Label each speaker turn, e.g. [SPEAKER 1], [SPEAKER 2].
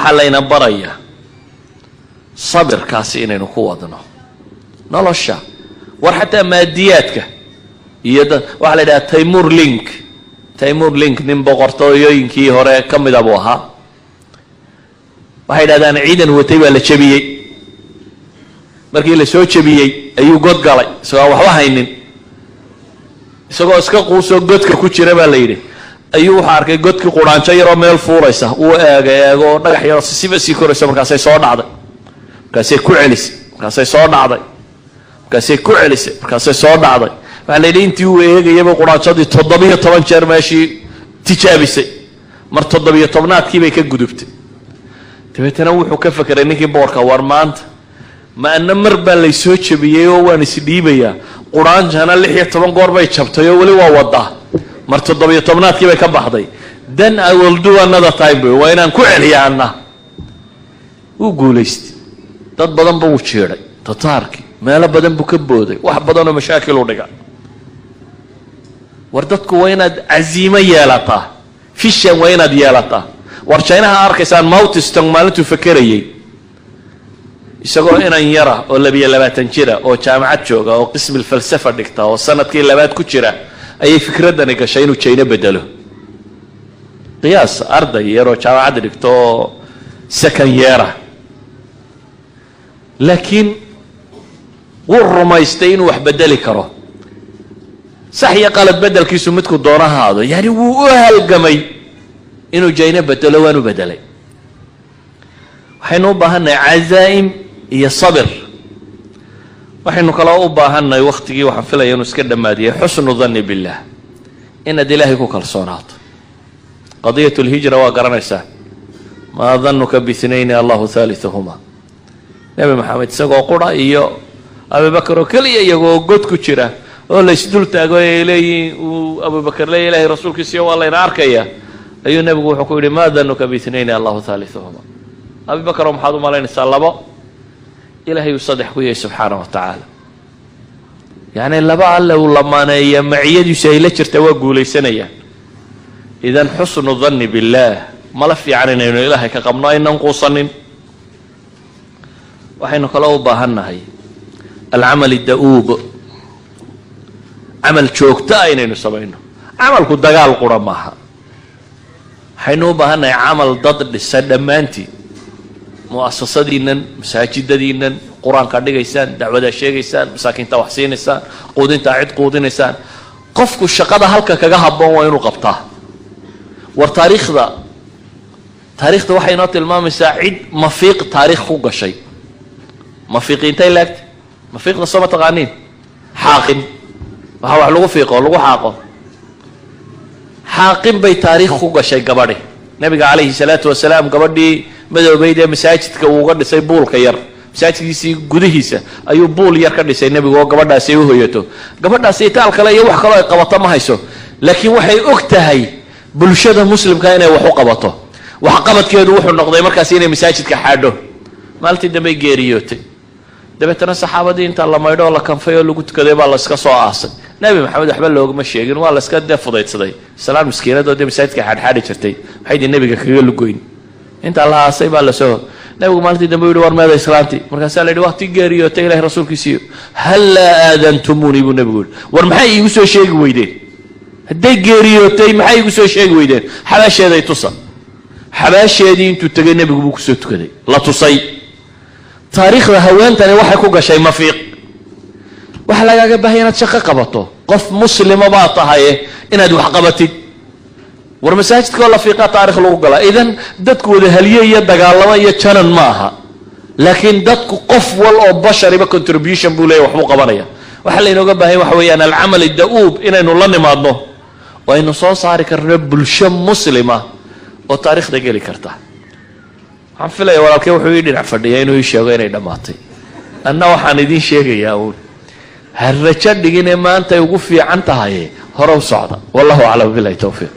[SPEAKER 1] Waxaa layna baraya sabirkaasi inaynu ku wadno nolosha. War xataa maadiyaadka iyo da waxaa la yidhaha Taymur Link. Taymur Link nin boqortooyooyinkii hore ka mida buu ahaa. Waxay yidhahdaan ciidan watay baa la jebiyey. Markii la soo jebiyey ayuu god galay isagoo aan waxba haynin, isagoo iska quusoo godka ku jira baa la yidhi ayuu wuxuu arkay godkii quraanjo yaroo meel fuulaysa. Wuu eega eego oo dhagax yaroo siba sii koraysa. Markaasay soo dhacday, markaasay ku celisay, markaasay soo dhacday, markaasay ku celisay, markaasay soo dhacday. Waxaa la yidhi intii uu eegayaba quraanjadii 17 jeer meeshii tijaabisay. Mar 17aadkii bay ka gudubtay. Dabeetana wuxuu ka fekeray ninkii boorka: war maanta ma ana mar baa laysoo jebiyey oo waan isdhiibayaa? Quraanjana 16 goor bay jabtay oo weli waa wadaa. Mar 17aadkii bay ka baxday. Then I will do another time by waa inaan ku celiya anna. Wuu guulaystay. Dad badan ba wuu jiidhay, Tataarkii meelo badan buu ka booday, wax badanoo mashaakil u dhiga. War dadku waa inaad casiimo yeelataa, vision waa inaad yeelataa. War Jaynaha arkaysaan, Mao Tse-tung maalintuu fekerayey isagoo inan yara oo 22 jira oo jaamacad jooga oo qismi falsafa dhigta oo sanadkii labaad ku jira ayay fikraddani gashay inuu Jayno bedelo. Qiyaas arday yaroo jaamacad dhigto oo second year ah, laakiin wuu rumaystay inuu wax bedeli karo. Sax iyo qalad bedelkiisu midku doono haado, yani wuu u halgamay inuu Jayno bedelo, waanu bedelay. Waxaynu u baahannahay cazaa'im iyo sabir. Waxaynu kaloo u baahannahay, waktigii waxaan filaya inuu iska dhammaadiyay, xusnu danni billaah, inaad Ilaahay ku kalsoonaato. Qadiyat lhijra waa garanaysaa: maa danuka biithnayni Allahu thaalithuhuma. Nebi Maxamed isagoo qura iyo Abubakar oo keliya, iyagoo god ku jira oo la isdul taago ay leeyihiin, uu Abubakar leeya: Ilahay rasuulkiisiyo, waa layna arkaya, ayuu nebigu wuxuu ku yidhi: maa danuka biithnayni Allahu thaalithuhuma. Abubakar oo maxaad u malaynaysaa labo Ilahay uu saddex ku yahay subxaana wa tacaala? Yacni laba Alle uu lamaaneeya maciyadiisu ay la jirta waa guulaysanayaan. Idan xusnu danni billaah, mala fiican inaynu Ilaahay ka qabno, aynan quusanin. Waxaynu kaloo u baahan nahay alcamal da'uub, camal joogto ah inaynu samayno. Camalku dagaal qura maaha. Waxaynu u baahannahay camal dad dhisa dhammaantii, mu'asasadiinan, masaajidadiinan, qur-aankaa dhigaysaan, dacwadaa sheegaysaan, masaakiintaa wax siinaysaan, quudintaa cid quudinaysaan. Qofku shaqada halka kaga habboon waa inuu qabtaa. War taariikhda waxay inoo tilmaamaysaa cid mafiiq taariikh ku gashay. Mafiiqi intay laagtay? Mafiiqda soo ma taqaaniin? Xaaqin, waxa wax lagu fiiqo, lagu xaaqo, xaaqin bay taariikh ku gashay gabadhi. Nabiga calayhi salaatu wasalaam gabadhii madoobeyd ee masaajidka uu uga dhisay buulka yar, masaajidkiisii gudihiisa ayuu buul yar ka dhisay nebigu oo gabadhaasi ay u hoyato. Gabadhaasi itaal kale iyo wax kaloo ay qabato ma hayso, laakiin waxay og tahay bulshada muslimka inay wax u qabato. Waxqabadkeedu wuxuu noqday markaasi inay masaajidka xaadho. Maalintii dambey geeriyootay. Dabeetana saxaabadii intaa la maydho oo la kanfay oo lagu tukaday baa la iska soo aasay. Nebi Maxamed waxba loogama sheegin, waa la iska dee fudaydsaday. Islaan miskiinadoo dee masaajidka xaadxaadhi jirtay maxay dee nebiga kaga lugoyn? Intaa la aasay baa lasoo nebigu maalintii dambe u yihi: war meeda islaantii? Markaasaa la yidhi: waqti geeriyootay. Ilahay rasuulkiisiiyo, hallaa aadantumuuni, buu nebigu yihi. War maxay iigu soo sheegi weydeen? Hadday geeriyootay maxay iigu soo sheegi weydeen? Xabaasheeday tusa. Xabaasheedii intuu tegay nebigu buu kusoo tukaday, la tusay. Taariikhda haweentani waxay ku gashay mafiiq. Waxaa lagaaga baahaya inaad shaqo qabato. Qof muslima baa tahaye inaad wax qabatid. War masaajidka oo la fiiqaa taarikh lagu galaa. Idan dadku wada halye iyo dagaalamo iyo janan ma aha, laakiin dadku qof wal oo bashariba contribution buu leeyahy, waxbuu qabanaya. Waxaa laynooga baahanya waxa weeyaan alcamal da'uub inaynu la nimaadno oo aynu soo saari karno bulsho muslima oo taariikhda geli karta. Waxaan filaya walaalkee wuxuu ii dhinac fadhiyaa inuu ii sheego inay dhammaatay. Anna waxaan idiin sheegayaa uun: ha rajo dhigine, maantay ugu fiican tahay, hore u socda. Wallahu aclam, bilahi towfiiq.